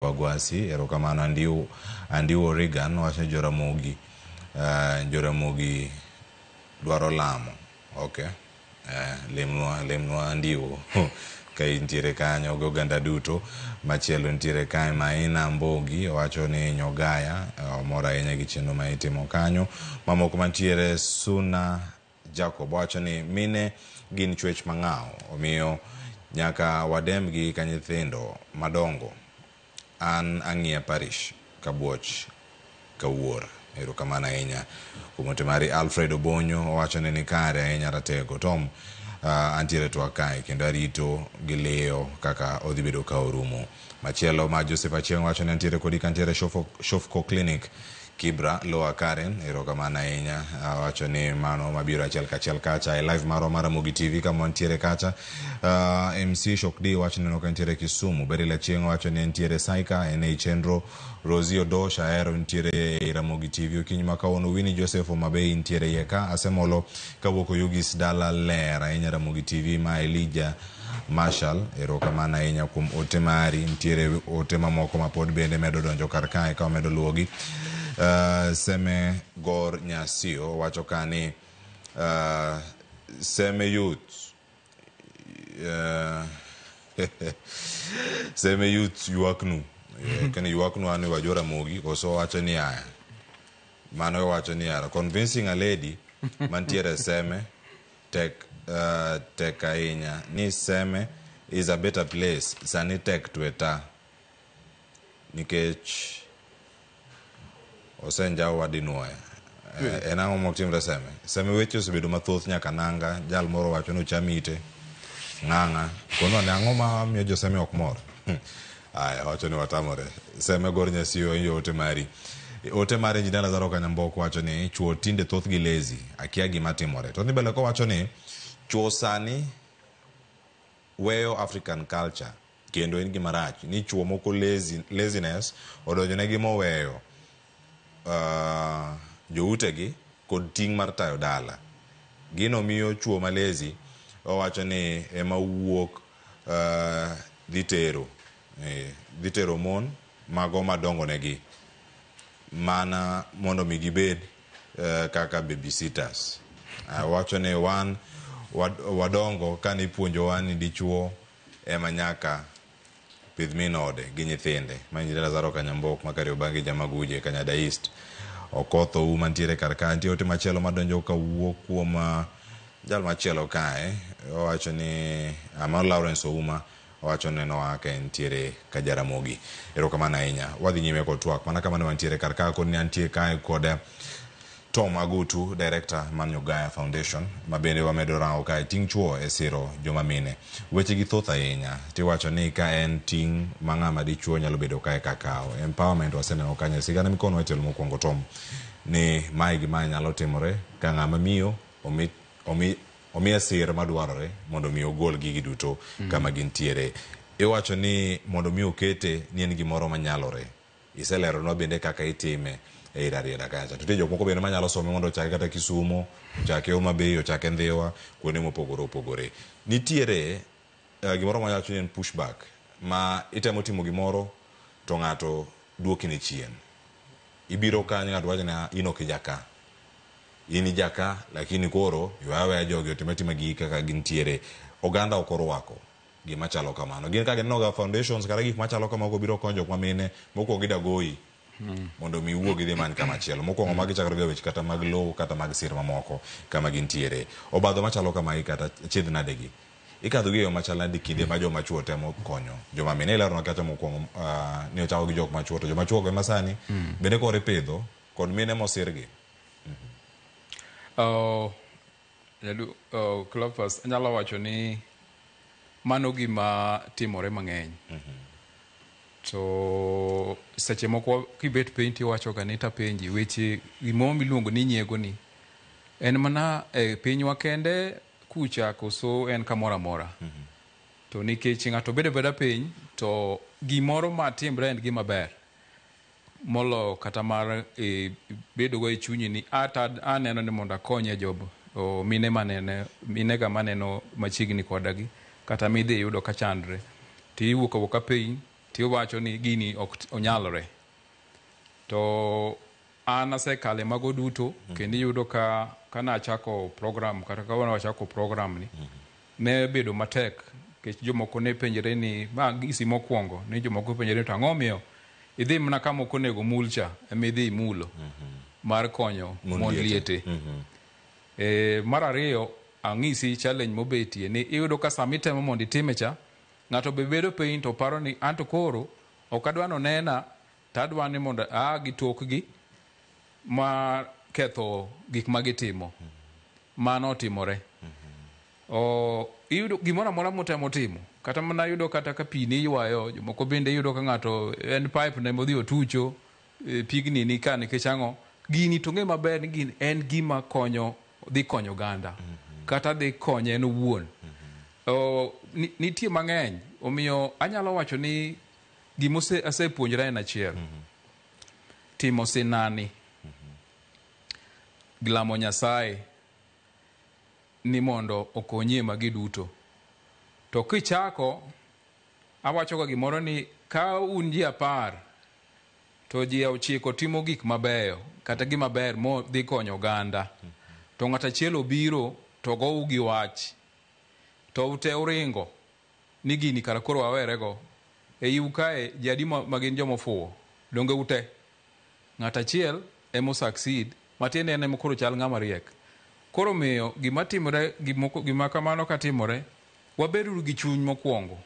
Wagwasi, erokamano Andiwo, Andiwo Reagan wacho ni Joramogi, Joramogi dwaro lamo. Okay. Lemnwa, lemnwa Andiwo ka intiere kanyo gi oganda duto. Machielo nitiere kae Maina Mbogi owacho ni Nyogaya omor ahinya gi chenro ma itimo kanyo. Mamoko mantiere Suna Jacob wacho ni mine gin chwech mang'aw, omiyo nyaka wadembgi ka nyithindo madongo. An ang'iya parish Kabuoch Kawuor. Erokamano ahinya kuom ote mari. Alfred Obonyo owacho ni nikare ahinya ratego. Tom, antiere twak kae kendo arito gi liyo kaka odhi bedo ka orumo. Machielo ma Joseph Achieng' wacho ni antiere kodi kantiere Shofco Clinic Kibra Lower Karen. Erokamano ahinya. Wacho ni mano mabiro achiel kachiel kacha e live marwa mar Ramogi TV kama wantiere kacha. MC Shokdi wacho ni ka ntiere Kisumu. Beryl Achieng' wacho ni entiere Saika en ei chenro. Rosie Odosh ahero ntiere ei Ramogi TV okinyi ma kawuono. Winnie Joseph Omabei ntiere iye ka. Asemolo kawuok Oyugis dala ler ahinya Ramogi TV ma Elijah Marshall. Erokamano ahinya kuom ote mari. Ntiere ote mamoko ma pod bende medo donjo kar kae ka wamedo luwogi. Seme Gor Nyasio wacho ka ni Seme Youth Seme Youth ywaknu. Kani ywaknu an wa Joramogi koso wacho ni aya. Mano wacho ni ara convincing a lady mantiere Seme tek, tek ahinya ni Seme is a better place sani tek tweta nikech osenjaw wadinuoya. En ang'o mok timre Seme? Seme weche osebedo mathoth nyaka nanga, jal moro wacho ni ocham ite ng'ang'a. Kono ne ang'o ma miyo jo Seme ok mor? Aya, wacho ni watamore. Seme Gor Nyasio injo ote mari. Ote mari Engineer Lazaro Kanyambok wacho ni chuo tinde thothgi lazy, akia gima timore. To ni bende kowacho ni chuo sani weyo African culture kendo en gima rach ni chuo moko lazy, laziness odonjonegi moweyo joutegi kod ting' mar tayo dala. Gino miyo chuo ma lazy owacho ni ema wuok dhi tero, dhi tero mon mago madongo negi mana mondo mi gibed kaka babysitters. Wacho ni wan wadongo kane ipuonjowa ni dichuo ema nyaka pidh min ode gi nyithinde. Ma Engineer Lazaro Kanyambok ma Kariobangi Jamaguje Kanyada East. Okoth Ouma ntiere kar ka. Nitie ote machielo madonjo kawuok kuom jal machielo kae. Owacho ni Amar Lawrence Ouma owacho ni nenowa ka entiere Kajaramogi. Erokamano ahinya. Wadhi nyime kod twak. Mana kama ne wantiere kar ka kod ni antie kae kod Tom Agutu, Director mar Nyogaya Foundation, ma bende wamedo rango kae ting' chuo e siro joma mine. Weche gi thoth ahinya. Tiwacho ni ka en ting' ma ng'ama dichuo nyalo bedo kae ka kawo. Empowerment waseneno kanyo sigana mikono e tielo mokwongo Tom, ni mae gi mae nyalo timore ka ng'ama miyo omiye sir madwarore mondo mi ogol gigi duto kama gintiere. Iwacho ni mondo mi okete ni en gimoro manyalore. Iseleronwa bende kaka itime e Rarieda kacha. To nitie jok moko bende manyalo some mondo ochake kata Kisumu, ochake Homa Bay, ochake Ndhiwa, kuonde mopogore opogore. Nitiere gimoro mawacho ni en pushback, ma itemo timo gimoro to ng'ato duoki ni chien. Ibiro kanyo ng'ato wacho ni in ok ijaka. In ijaka lakini koro ywa aweya jogi otim atima gigi kaka gintiere. Oganda ok orwako gima chalo kamano. Gin ka gineno ga foundations kata gik machalo kamago biro konyo jok mamine, mokwongo gidagoyi mondo mi iwuog idhi many kama chielo. Mokwongo magi chakore ga weche kata mag lowo kata mag sir mamoko kama gintiere. Obadho machalo kamae kata chiedh nade gi. Ikadho gi e yo machal nade kinde ma joma chuo temo konyo joma mine. Ilerona kacha mokwongo ni ochako gi jok machuo to joma chuo go ema sani bende koro ipidho kod mine mosirgi. Cleophas, anyalo wacho ni mano gima timore mang'eny. To seche moko kibet piny tiwacho ga ni tapenji weche gimoro miluongo ni nyiego ni en mana e pinywa kende kucha koso en kamoro amora. To nikech ng'ato bedo abeda piny to gimoro matimre en gima ber molo kata mar bedo go e chunyi ni ata aneno ni mondo akonye job o mine manene minega maneno machiegni koda gi kata midhi yudo ka chandre tiwuok awuoka piny Tiwacho ni gini ok onyalore. To an asekale mago duto. Kendo iyudo ka kanachako program kata ka wachako program ni ne bedo matek nikech jomoko ne penjre ni ma gisi mokwongo ni jomoko penjre ni to ang'o miyo idhi mana kama ok onego mul cha ema idhi imulo mar konyo Mond mond liete. liete. Mar ariyo ang'isi challenge mobetie ni iyudo ka sama itemo mondo itime cha ng'ato be bedo piny to paro ni anto koro ok adwa nonena to adwa ni mondo aa gi tokgi mar ketho gik ma gitimo. Mano otimore. Iyudo gimoro amora motemo timo kata mana yudo kata ka pi ni ywayo jomoko bende iyudo ka ng'ato en pipe ne modhi otucho pigni ni ka nikech ang'o gini to ng'e maber ni gini en gima konyo dhi konyo oganda kata dhi konye en owuon. Nitie mang'eny omiyo anyalo wacho ni gima asepuonjra en achiel. Timo sinani lamo Nyasaye ni mondo okonyie magi duto. To kichako awacho ga gimoro ni ka un ji 10 to ji 9 timo gik mabeyo kata gima ber mo dhi konyo oganda to ng'at achiel obiro to gou gi wach to ute uringo ni gini kara koro wawerego e iu kae ji adi ma gin jomofuwo donge ute ng'at achiel emo succeed matiende en ema koro chal ng'ama riek. Koro miyo gima timore gima kamano katimore wabeduru gi chuny mokwongo